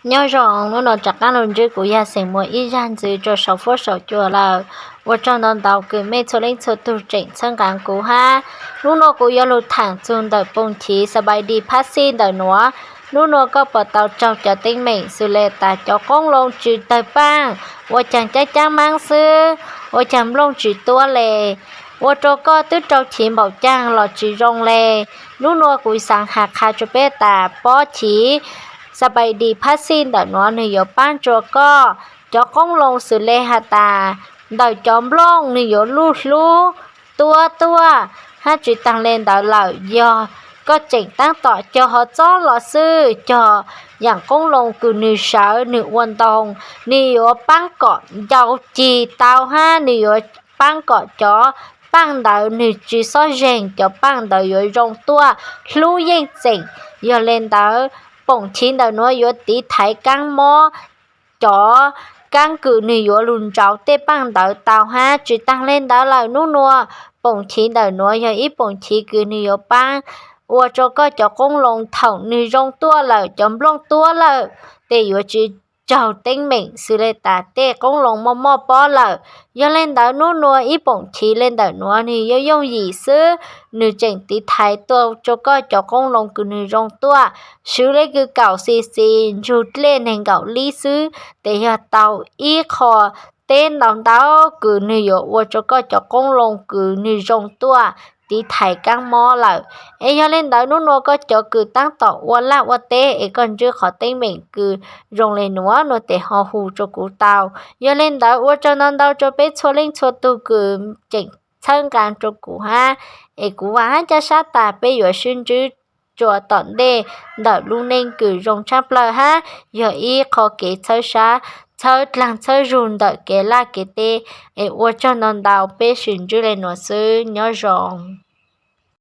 Nyob zoo, hnub no rov qab los ntsib kuv yog xeem muas ib zag ntxiv rau saum fuab saum cua lawm. Ua tsaug ntau ntau kws mej txhua leej txhua tug tseem txhawb nqaa kuv hab. Hnub no kuv yuav lug thaam txug ntawm poom chiv xas npais dis phab xij ntawm nuav. Hnub no koj puas tau raug cov teeb meem xws le tas cov qoob loo tsis tawg paaj, ua caag caab caab maab xwb, ua caag nplooj tsis tuab le, ua rua koj twb rau chiv npaum caag los tsis zoo le. Hnub no kuv xaav has qha rua peb tas pob chiv xas npais dis phab xij ntawm nuav nwg yuav paab rua koj cov qoob loo xws le has tas ntawm cov nplooj nwg yuav luj hlub tuab tuaj, hab tsis taag le ntawd lawm yog koj tseem taab tom cog hov txob los xwb, cog yaam qoob loo kws nwg sawv nwg ua ntoo, nwg yuav paab kom ncau cig tau hab nwg yuav paab kom cov paaj ntawd nwg tsis xob zeeg, cov paaj ntawd yuav zoo tuaj hlub yeej txeem. Yog le ntawd, poom chiv ntawm nuav yuav tiv thaiv kaab mob cov kaab kws nwg yuav lug ntsauv tej paaj ntawd tau hab tsis taag le ntawd lawm. Hnub nua poom chiv ntawm nuav yog ib poom chiv kws nwg yuav paab ua rua koj cov qoob loo thaum nwg zoo tuaj lawm, cov nplooj tuab lawm, tes yuav tsis raug teeb meem xws le tas tej qoob loo moj moj pob lawm. Yog le ntawd, hnub nua ib poom chiv le ntawm nuav nwg yuav yooj yim xwb, nwg tseem tiv thaiv tuaj rua koj cov qoob loo kws nwg zoo tuaj, swv le kws kaum xis xis, ntsug dlej neeg nkaum lib xwb, tes yog tau ib qho teb ntau ntau kws nwg yuav ua rua koj cov qoob loo kws nwg zoo tuaj tiv thaiv kaab mob lawm. Es yog le ntawd, hnub nua koj cov kws taab tom ua laj ua teb es koj ntsib qhov teeb meem kws zoo le nuav nua tes ho hu rua kuv tau. Yog le ntawd, ua tsaug ntau ntau rua peb txhua leej txhua tug kws tseem txhawb nqaa rua kuv hab, es kuv vaam hab ca sab tas peb yuav sib ntsib rua tom ntej ntawm lub neej kws zoo tshaj plawg hab yog ib qho kev txhawb sab txhawb dlaag txhawb zug ntawm kev laj kev teb. Es ua tsaug ntau ntau, peb sib ntsib le nuav xwb, nyob zoo.